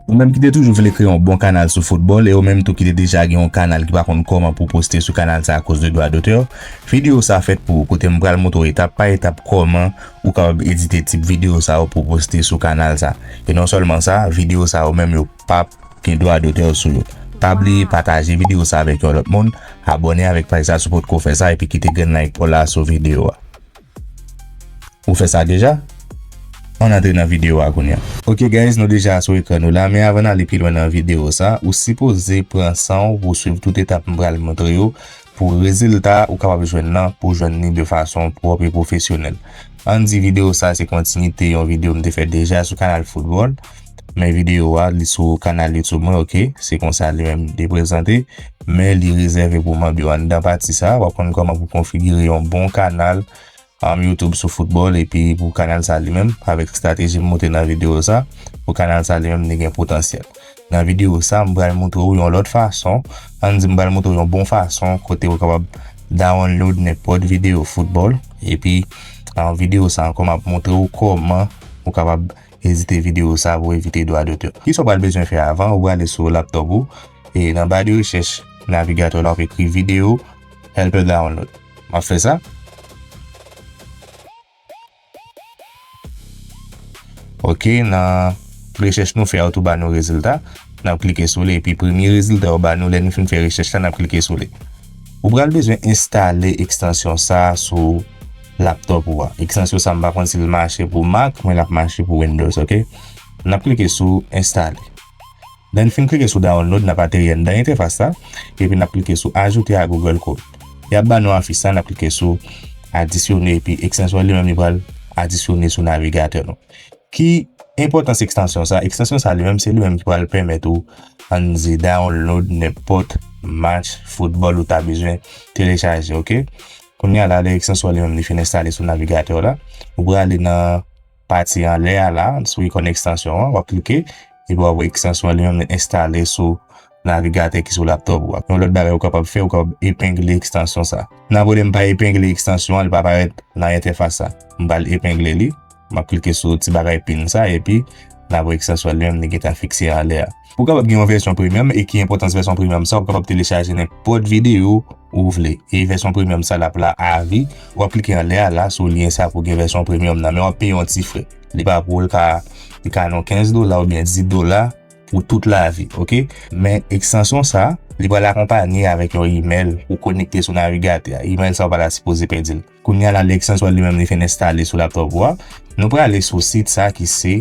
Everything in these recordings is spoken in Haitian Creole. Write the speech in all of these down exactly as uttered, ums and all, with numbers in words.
Ou menm ki te toujou vle kreye yon bon kanal sou foutbòl e ou menm tou ki te deja gen yon kanal ki pa konn kòman pou poste sou kanal sa akoz de dwa dotè, videyo sa fèt pou ou kote m pral montre w etap pa etap kòman ou kapab edite tip videyo sa yo pou poste sou kanal sa. E non sèlman sa, videyo sa yo menm yo p ap gen dwa dotè sou yo. Pa bliye pataje videyo sa avèk yon lòt moun, abòne avèk paj sa si w potko fè sa epi kite grenn like pa w la sou videyo a. Ou fè sa deja? Ann antre nan videyo a kounye a. Ok guys, nou deja sou ekran nou la, men avan n ale pi lwen nan videyo sa, ou sipoze pran san w pou w swiv tout etap m pral montre yo, pou rezilta ou kapab jwenn nan, pou w jwenn li de fason pwòp e pwofesyonèl. Ann di videyo sa se kontinite yon videyo m te fè deja sou kanal foutbòl, men videyo a li sou kanal YouTube mwen, ok, se konsa li menm li prezante, men li rezève pou manm yo. Anndan pati sa, w ap konn kòman pou konfigire yon bon kanal um, YouTube sou foutbòl epi pou kanal sa li menm, avèk estrateji m montre nan videyo sa, pou kanal sa li menm li gen potansyèl. Nan videyo sa, m pral montre w yon lòt fason, ann di m pral montre w yon bon fason kote ou kapab download nenpòt videyo foutbòl, epi um, videyo sa ankò m ap montre w kòman ou kapab edite videyo sa pou evite dwa dotè. Kisa w pral bezwen fè avan? Ou prale sou laptòp ou, e nan ba de rechèch navigatè w la, w ap ekri videyo helper download. M ap fè sa. Ok, nan rechèch nou fè a, yo tou ba nou rezilta. N ap klike sou li, epi premye rezilta yo ba nou, lè nou fin fè rechèch la, n ap klike sou li. Ou pral bezwen enstale ekstansyon sa a sou laptòp ou a. Ekstansyon sa a, m pa konn si l mache pou Mac, men l ap mache pou Windows, ok? N ap klike sou enstale. Lè n fin klike sou download, n ap ateri anndan entèfas la, epi n ap klike sou ajoute a Google Chrome. Y ap ba nou afich sa, n ap klike sou adisyone, epi ekstansyon li menm li pral adisyone sou navigatè nou. Ki enpòtans ekstansyon sa? Ekstansyon sa li menm, se li menm ki pral pèmèt ou, ann di, download nenpòt match foutbòl ou ta bezwen telechaje, ok? Kounye a la, lè ekstansyon li menm li fin enstale sou navigatè w la, ou prale nan pati anlè a la, sou ikòn ekstansyon an, w ap klike, epi w ap wè ekstansyon an li menm li enstale sou navigatè ki sou laptòp ou a. Yon lòt bagay ou kapab fè, ou kapab epengle ekstansyon sa. Nan pwoblèm pa epengle ekstansyon an, li pa parèt nan entèfas sa. M pral epengle li. M ap klike sou ti bagay pin sa, epi n ap wè ekstansyon an li menm li gentan fikse anlè a. Pou w kapab gen yon vèsyon premyèm, e ki enpòtans vèsyon premyèm sa, ou kapab telechaje nenpòt videyo ou vle. E vèsyon premyèm sa l ap la avi. W ap klike anlè a la, sou lyen sa pou w gen vèsyon premyèm nan, men w ap peye yon ti frè. Li pa pou ou, li ka, li ka nan kenz dola oubyen dis dola pou tout lavi, ok? Men ekstansyon sa, li pral akonpanye avèk yon imèl ou konekte sou navigatè a. Imèl sa ou pa ta sipoze pèdi l. Kounye a la, lè ekstansyon li menm li fin enstale sou laptòp ou a, nou prale sou sit sa ki se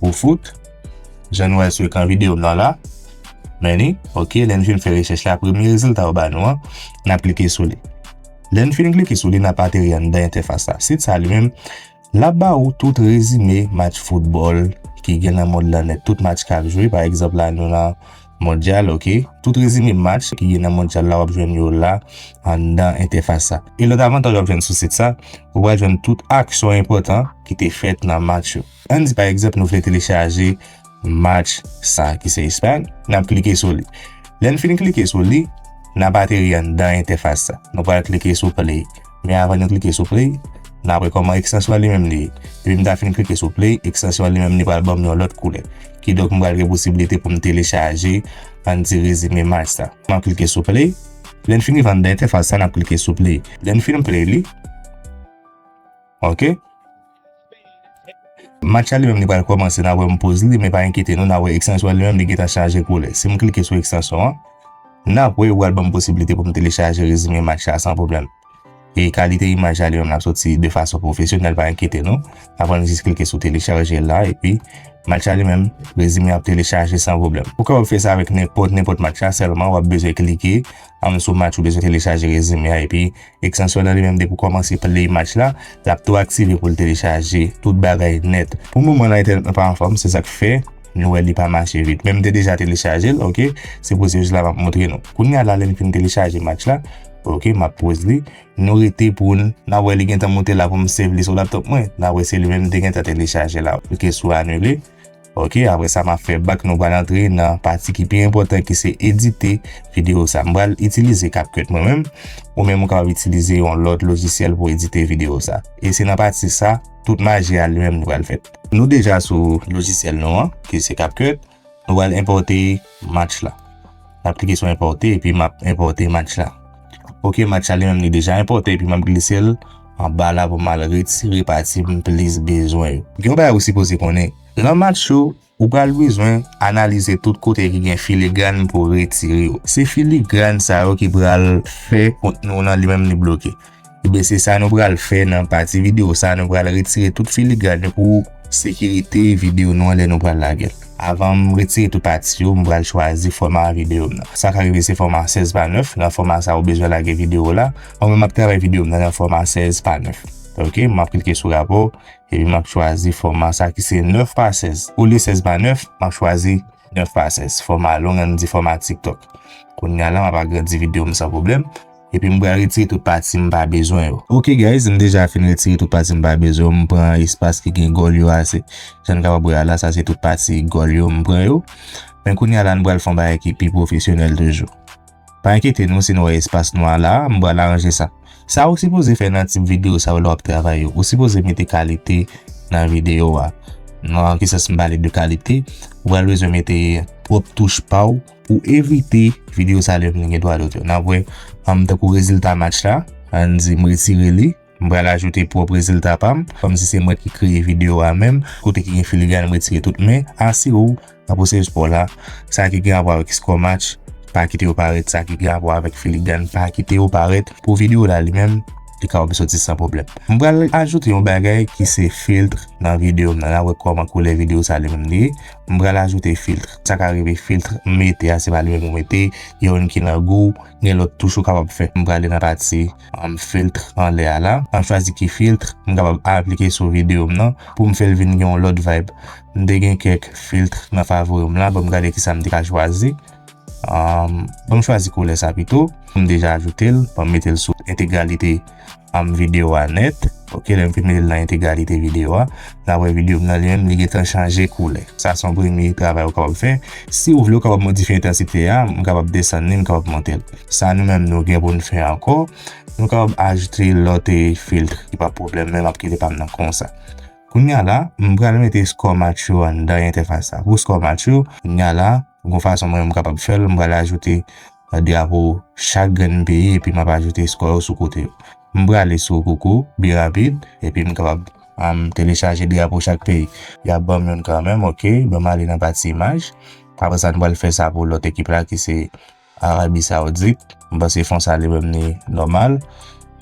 Ou fout, jan nou wè sou ekran videyo m nan la. Men li, ok, lè n fin fè rechèch la, premye rezilta yo ba nou an, n ap klike sou li. Lè n fin klike sou li, n ap ateri anndan entèfas la. Sit sa li menm, l ap ba ou tout rezime match foutbòl ki gen nan mond lan nèt, tout match k ap jwe. Pa egzanp la, nou nan mondyal, ok? Tout rezime match ki gen nan mondyal la, w ap jwenn yo la anndan entèfas sa. E lòt avantay w ap jwenn sou sit sa, ou pral jwenn tout aksyon enpòtan ki te fèt nan match yo. Ann di pa egzanp nou vle telechaje match sa ki se Espay, n ap klike sou li. Lè n fin klike sou li, n ap ateri anndan entèfas sa. Nou pral klike sou play. Men avan nou klike sou play, n ap wè kòman ekstansyon an li menm li ye. Depi m ta fin klike sou play, ekstansyon an li menm li pral ban m yon lòt koulè. Kidonk m pral gen posiblite pou m telechaje, ann di rezime match sa. M ap klike sou play. Lè n fin rive anndan entèfas sa, n ap klike sou play. Lè n fin play li, ok. Match la li menm li pral kòmanse, n ap wè m poz li, men pa enkyete nou, n ap wè ekstansyon an li menm li gentan chanje koulè. Si m klike sou ekstansyon an, n ap wè yo pral ban m posiblite pou m telechaje rezime match la san pwoblèm. E kalite imaj la li menm l ap soti de fason pwofesyonèl, pa enkyete nou. Avan n jis klike sou telechaje la, epi match la li menm, rezime ap telechaje san pwoblèm. Ou kapab fè sa avèk nenpòt, nenpòt match la, sèlman w ap bezwen klike ann sou match ou bezwen telechaje rezime a, epi ekstansyon an li menm depi w kòmanse play match la, l ap tou aktive pou l telechaje tout bagay nèt. Pou moman nan entènèt lan pa anfòm, se sa k fè nou wè li pa mache vit. Men m te deja telechaje l, ok? Se pwosesis la m ap montre nou. Kounye a la, lè n fin telechaje match la, ok, m ap poz li. Nou rete pou n, n ap wè li gentan monte la pou m save li sou laptòp mwen. N ap wè se li menm m te gentan telechaje la. Klike sou anile. Ok, apre sa, m ap fè back, nou pral antre nan pati ki pi enpòtan, ki se edite videyo sa. M pral itilize CapCut mwen menm, ou menm ou kapab itilize yon lòt lojisyèl pou edite videyo sa. E se nan pati sa, tout maji a li menm li pral fèt. Nou deja sou lojisyèl nou an, ki se CapCut. Nou pral enpòte match la. N ap klike sou enpòte epi m ap enpòte match la. Ok, match la li menm li deja enpòte epi m ap glise l anba la pou m al retire pati m plis bezwen yo. Gen yon bagay ou sipoze konnen. Nan match yo, ou pral bezwen analize tout kote ki gen filigran pou retire yo. Se filigran sa yo ki pral fè kontni w nan li menm li bloke. Ebyen, se sa nou pral fè nan pati videyo sa, nou pral retire tout filigran yo pou sekirite videyo nou an lè nou pral lage l. Avan m retire tout pati yo, m pral chwazi fòma videyo m nan. Sa ka rive se fòma sèz pa nèf, nan fòma sa ou bezwen lage videyo la. Mwen menm m ap travay videyo m nan nan fòma sèz pa nèf. Ok, m ap klike sou rapò, epi m ap chwazi fòma sa ki se nèf pa sèz. Olye sèz pa nèf, m ap chwazi nèf pa sèz. Fòma long, ann di fòma TikTok. Kounye a la, m ap agrandi videyo m san pwoblèm. Epi m pral retire tout pati m pa bezwen yo. Ok guys, m deja fin retire tout pati m pa bezwen yo. M pran espas ki gen gòl yo ase. Jan n kapab wè a la, sa se tout pati gòl yo m pran yo. Men kounye a la, n pral fè yon bagay ki pi pwofesyonèl toujou. Pa enkyete nou si nou wè espas nou an la, m pral aranje sa. Sa ou sipoze fè nan tip videyo sa yo lè w ap travay yo. Ou sipoze mete kalite nan videyo a. Nan ki sans m pale de kalite, ou pral bezwen mete pwòp touch pa w pou evite videyo sa li menm li gen dwa dotè. N ap wè, um, tankou rezilta match la, ann di m retire li, m pral ajoute pwòp rezilta pa m, kòmsi se mwen ki kreye videyo a menm, kote ki gen filigran m retire tout, men asire w nan pwosesis pa w la, sa ki gen rapò avèk score match, pa kite yo parèt, sa ki gen rapò avèk filigran, pa kite yo parèt, pou videyo la li menm, li kapab soti san pwoblèm. M pral ajoute yon bagay ki se filtre nan videyo m nan. N a wè kòman koulè videyo sa li menm li ye. M pral ajoute filtre. Sa ka rive filtre m mete a, se pa li menm ou mete, youn ki nan gou, gen lòt touch ou kapab fè. M prale nan pati, um, filtre anlè a la. M ap chwazi ki filtre m kapab aplike sou videyo m nan pou m fè l vin gen yon lòt vibe. M te gen kèk filtre nan favori m la, ban m gade kisa m te ka chwazi. Um, ban m chwazi koulè sa pito. M deja ajoute l, ban m mete l sou entegralite, um, videyo a nèt. Ok, lè m fin mete l nan entegralite videyo a, n a wè videyo m nan li menm, li gentan chanje koulè. Sa se yon premye travay ou kapab fè. Si ou vle, ou kapab modifye entansite a, m kapab desann li, m kapab monte l. Sa nou menm nou gen pou n fè ankò, nou kapab ajoute lòt, eh, filtre, ki pa pwoblèm, men m ap kite pa m nan konsa. Kounye a la, m pral mete score match yo anndan entèfas la. Pou score match yo, kounye a la, gon fason mwen m kapab fè l, m pral ajoute, eh, drapo chak grenn peyi epi m ap ajoute score yo sou kote yo. M prale sou Google byen rapid epi m kapab, um, telechaje drapo chak peyi. Y ap ban m youn kanmenm, ok. Ban m ale nan pati imaj. Apre sa, nou pral fè sa pou lòt ekip la ki se Arabi Saoudit. M panse fon sa li menm li nòmal.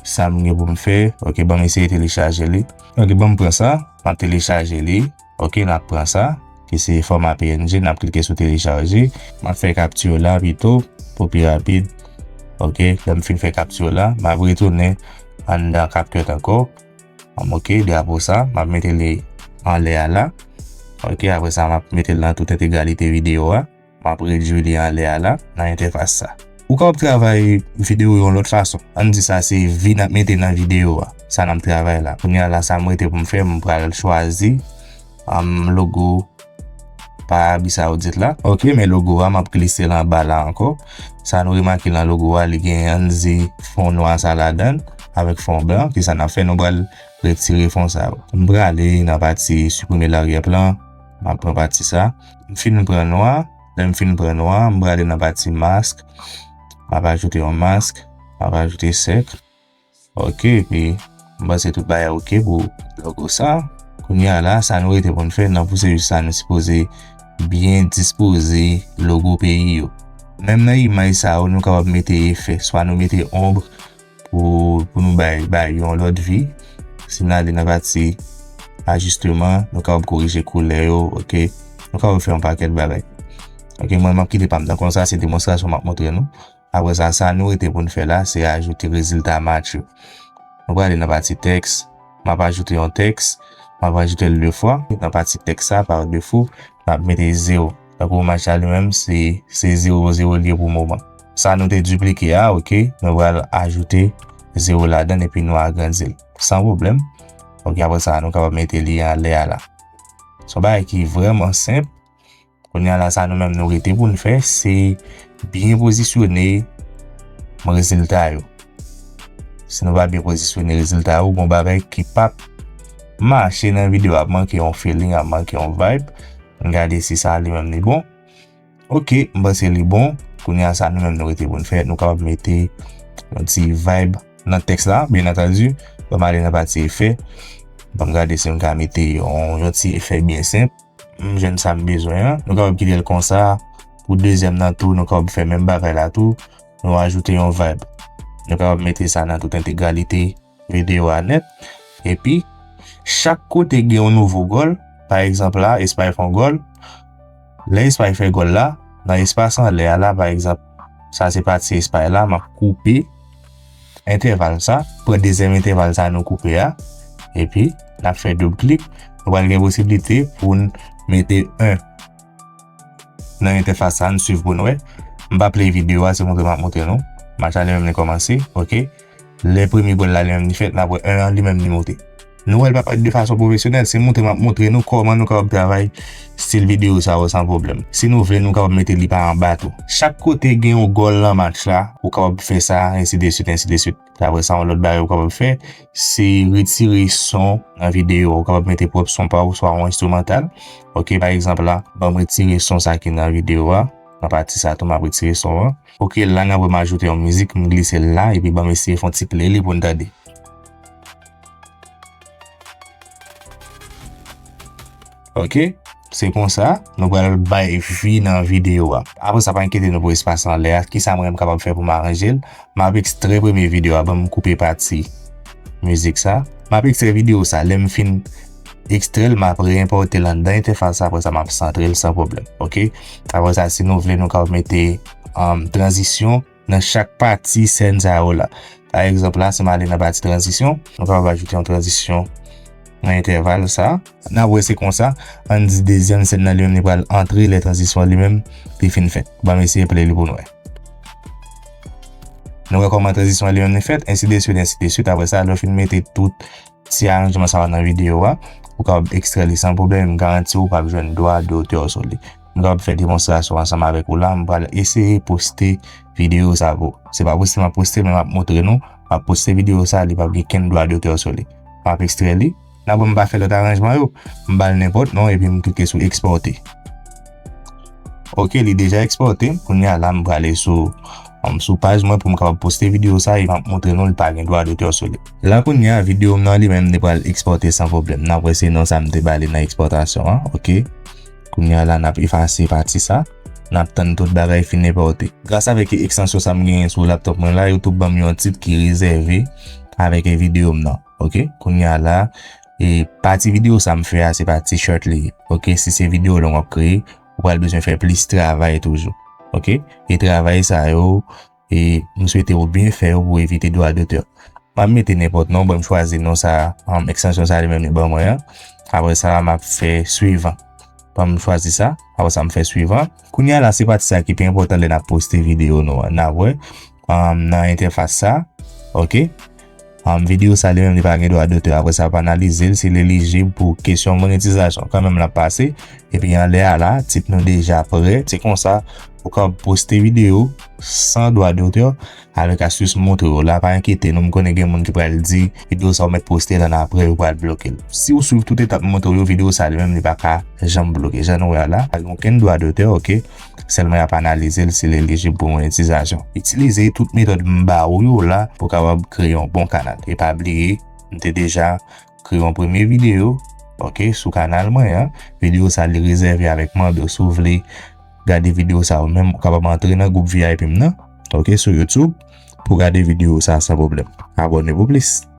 Sa m gen pou m fè, ok, ban m eseye telechaje li. Ok, ban m pran sa, m ap telechaje li. Ok, n ap pran sa, ki se fòma P N G, n ap klike sou telechaje. M ap fè kapti la pito, pou pi rapid. Ok, lè m fin fè kapti la, m ap retounen anndan CapCut ankò. Ok, drapo sa, m ap mete li anlè a la. Ok, apre sa, m ap mete l nan tout entegralite videyo a. M ap redui li anlè a la, nan entèfas sa. Ou kapab travay videyo yon lòt fason. Ann di sa se vi n ap mete nan videyo a. Sa n ap travay la. Kounye a la, sa m rete pou m fè, m pral chwazi, um, logo pa Arabi Saoudit la. Ok, men logo a, m ap glise l anba la ankò. Sa nou remake nan logo a, li gen, ann di, fon nwa sa ladan l, avèk fon blan. Kisa n ap fè? Nou pral retire fon sa yo. M prale nan pati siprime laryè plan. M ap pran pati sa. M fin pran nwa. Lè m fin pran nwa, m prale nan pati mask. M ap ajoute yon mask. M ap ajoute sèk. Ok, epi m panse tout bagay ok pou logo sa. Kounye a la, sa nou rete pou n fè nan pwosesis sa, nou sipoze byen dispoze logo peyi yo. Menm nan imaj sa yo, nou kapab mete efè, swa nou mete ombre, pou, pou nou bay, bay yon lòt vi. Si n ale nan pati ajisteman, nou kapab korije koulè yo, ok. Nou kapab fè yon pakèt bagay. Ok, mwen, m ap kite pa m nan konsa, se demonstrasyon m ap montre nou. Apre sa, sa nou rete pou n fè la, se ajoute rezilta match yo. Nou prale nan pati tèks, m ap ajoute yon tèks, m ap ajoute l de fwa. Nan pati tèks sa, pa defo, m ap mete zewo. Tankou match la li menm, se, se zewo zewo li ye pou moman. Sa nou te diplike a, ok, nou pral ajoute zewo ladan l epi nou agrandi l. San pwoblèm. Ok, apre sa, nou kapab mete li anlè a la. Se yon bagay ki vrèman senp. Kounye a la, sa nou menm nou rete pou n fè, se byen pozisyone rezilta yo. Si nou pa byen pozisyone rezilta yo, gon bagay ki p ap mache nan videyo a, ap manke yon feeling, ap manke yon vibe. N gade si sa li menm li bon. Ok, m panse li bon. Kounye a sa nou menm nou rete pou n fè. Nou kapab mete yon ti vibe nan tèks la, byen antandi. Ban m ale nan pati efè. Ban m gade si m ka mete yon, yon ti efè byen senp. M jwenn sa m bezwen an. Nou kapab kite l konsa. Pou dezyèm nan tou, nou kapab fè menm bagay la tou. Nou ajoute yon vibe. Nou kapab mete sa nan tout entegralite videyo a nèt. Epi, chak kote gen yon nouvo gòl, pa egzanp la, Espay fè yon gòl. Lè Espay fè gòl la, nan espas anlè a la, pa egzanp, sa se pati Espay la, m ap koupe entèval sa, pran dezyèm entèval sa nou koupe a, epi n ap fè doub klik, nou pral gen posiblite pou n mete en nan entèfas sa, n swiv pou n wè. M pa play videyo a, se montre m ap montre nou. Match la li menm li kòmanse, ok. Lè premye gòl la li menm li fèt, n ap wè en an li menm li moute. Nou wè l pa parèt de fason pwofesyonèl, se montre m ap montre nou kòman nou kapab travay stil videyo sa yo san pwoblèm. Si nou vle, nou kapab mete li pa anba tou. Chak kote gen yon gòl nan match la, ou kapab fè sa, ensi de swit, ensi de swit. Apre sa, yon lòt bagay ou kapab fè, se retire son nan videyo a. Ou kapab mete pwòp son pa w, swa yon enstrimantal. Ok, pa egzanp la, ban m retire son sa ki nan videyo a. Nan pati sa tou, m ap retire son an. Ok, la n ap wè m ajoute yon mizik, m glise l la, epi ban m eseye fè yon ti play li pou n tande. Ok, se konsa, nou pral bay vi nan videyo a. Apre sa, pa enkyete nou pou espas anlè a. Kisa mwen menm m kapab fè pou m aranje l? M ap ekstrè premye videyo a, ban m koupe pati mizik sa. M ap ekstrè videyo sa. Lè m fin ekstrè l, m ap reenpòte l anndan entèfas sa. Apre sa, m ap santre l san pwoblèm. Ok? Apre sa, si nou vle, nou kapab mete, um, tranzisyon nan chak pati sèn sa yo la. Pa egzanp la, si m ale nan pati tranzisyon, nou kapab ajoute yon tranzisyon nan entèval sa. N ap wè se konsa, ann di dezyèm sèn nan li menm li pral antre lè tranzisyon an li menm li fin fèt. Ban m eseye play li pou n wè. Nou wè kòman tranzisyon an li menm li fèt, ensi de swit, ensi de swit. Apre sa, lè w fin mete tout ti aranjman sa yo nan videyo a, ou kapab ekstrè li san pwoblèm. M garanti w, ou p ap jwenn dwa dotè sou li. M kapab fè demonstrasyon ansanm avèk ou la. M pral eseye poste videyo sa pou. Se pa poste m ap poste, men m ap montre nou. M ap poste videyo sa, li p ap gen kenn dwa dotè sou li. M ap ekstrè li. N ap wè m pa fè lòt aranjman yo. M ba l nenpòt non, epi m klike sou ekspòte. Ok, li deja ekspòte. Kounye a la, m prale sou, um, sou paj mwen pou m kapab poste videyo sa, e m ap montre nou li pa gen dwa dotè sou li. La kounye a, videyo m nan li menm li pral ekspòte san pwoblèm. N ap wè se non sa m te ba li nan ekspòtasyon an, ok. Kounye a la, n ap efase pati sa. N ap tann tout bagay fin enpòte. Gras avèk ekstansyon sa m genyen sou laptop mwen la, YouTube ban m yon tit ki rezève avèk videyo m nan. Ok? Kounye a la, e pati videyo sa m fè a, se pa t-shirt li ye. Ok? Si se videyo long w ap kreye, ou pral bezwen fè plis travay toujou. Ok? E travay sa yo, e m swete w byen fè yo pou evite dwa dotè. M ap mete nenpòt non, ban m chwazi non sa, um, ekstansyon sa li menm li ban mwen an. Apre sa, m ap fè swivan. Ban m chwazi sa. Apre sa, m fè swivan. Kounye a la, se pati sa ki pi enpòtan lè n ap poste videyo nou an. N ap wè, um, nan entèfas sa. Ok? Um, videyo sa li menm li pa gen dwa dotè. Apre sa, ap analize l, si l elijib pou kesyon monetizasyon. Kanmenm l ap pase. Epi anlè a la, tit nou deja prè. Se konsa, ou kapab poste videyo san dwa dotè avèk astis m montre w la. Pa enkyete nou, m konnen gen moun ki pral di, videyo sa w mèt poste l annapre, yo pral bloke l. Si w swiv tout etap m montre w yo, videyo sa li menm li pa ka janm bloke. Jan nou wè a la, pa gen okenn dwa dotè, ok? Sèlman y ap analize l si l elijib pou monetizasyon. Itilize tout metòd m ba ou yo la pou w kapab kreye yon bon kanal. E pa bliye, m te deja kreye yon premye videyo, ok, sou kanal mwen an. Videyo sa li rezève avèk mwen, donk si w vle gade videyo sa ou menm, ou kapab antre nan gwoup V I P m nan, ok, sou YouTube, pou gade videyo sa san pwoblèm. Abòne pou plis.